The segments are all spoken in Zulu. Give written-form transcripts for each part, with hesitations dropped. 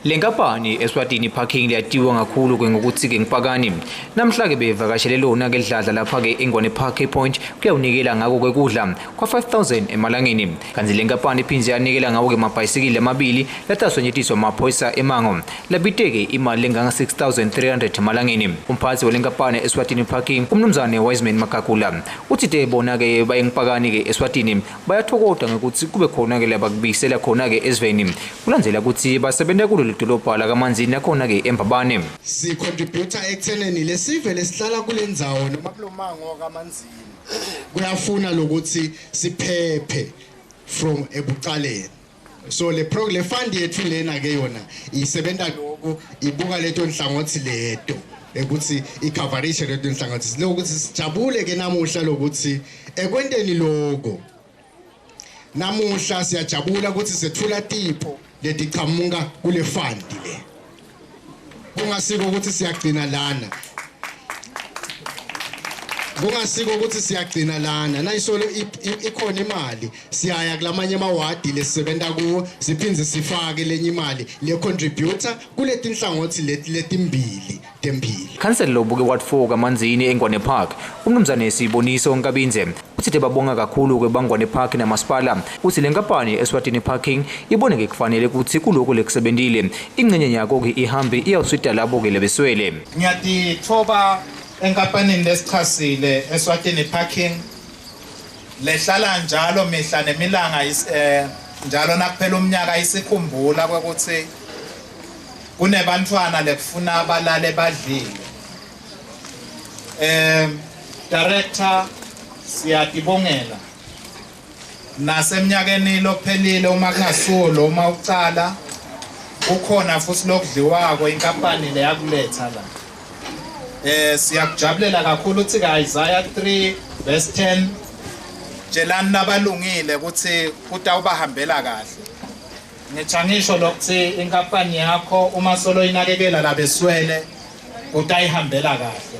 Le nkampani Eswatini Parking liyatiwa kakhulu-ke ngokuthi-ke ngipakani. Namhla-ke bevakashele lona-ke lidladla lapha-ke eNgwane Park Point kuyawunikela ngako-ke kudla kwa-5000 emalangeni. Kanti le nkampani iphindze yanikela ngawo-ke amabhayisikili amabili latasonyetiswa amaphoyisa emango. Labite-ke imali lenganga-6300 emalangeni. Umphathi wale nkampani Eswatini Parking umnumzane Wiseman Magagula uthi-te bona-ke bayengipakani-ke Eswatini bayathokoda ngokuthi kube khona-ke labakubuyisela khona-ke ezweni kulandzela ukuthi basebenza kulolu dolobha lakaManzini nakhona-ke eMbabane. Sicontributor ekutheneni lesive lesihlala kule ndzawo noma kulomango kaManzini kuyafuna lokuthi siphephe from ebucaleni. So le pro le fund yethu lena ke yona isebenta lokhu, ibuka leto nhlangothi leto ukuthi icoverishe leto nhlangothi lokuthi sijabule ke namuhla lokuthi ekwenteni lokho namuhla siyajabula ukuthi sethula tipho letichamuka kule fund le. Kungasiko ukuthi siyagcina lana, kungasiko ukuthi siyagcina lana, nayisolo ikhona imali siyaya kulamanye amawadi lesisebenta kuwo, siphindze sifake lenye imali le contributor kuleti nhlangothi leti letimbili tembili. Khansela lobuke Ward 4 kaManzini eNgwane Park umnumzane Siboniso Nkabindze uthi babonga kakhulu-ke baNgwane Park namasipala. Uthi le nkampani Eswatini Parking ibone-ke kufanele ukuthi kuloko lekusebentile ingcenye yako-ke ihambe iyawusita labo-ke lebeswele. Ngiyatithoba enkampanini lesichasile Eswatini Parking lehlala njalo mihla nemilanga, njalo nakuphela umnyaka isikhumbula ukuthi kunebantwana lekufuna balale badlile. Director, siyatibongela naseminyakeni lophelile uma kungasuwo lo uma ucala kukhona futhi lokudliwako inkampani leyakuletha la. Siyakujabulela kakhulu uthi ka Isaiah 3 verse 10, tshelani labalungile ukuthi kutawubahambela kahle. Ngithangisho lokuthi inkampani yakho uma solo inakekela labeswele kutayihambela kahle.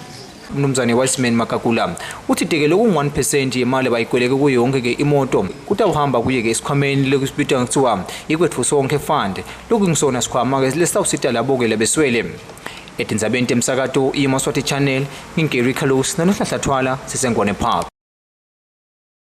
Umnumzane Wiseman Magagula uthi teke lokungu-1% yemali abayikweleke kuyo yonke-ke imoto kutawuhamba kuye-ke esikhwameni lekusibitwa ngekuthiwa ikwetfu sonke fund, lokungisona sikhwama-ke lesitawusita labo-ke lebeswele. Etindzabeni temsakato iMaswati Channel, nginguGary Carlos nanoHlahla Thwala siseNgwane Park.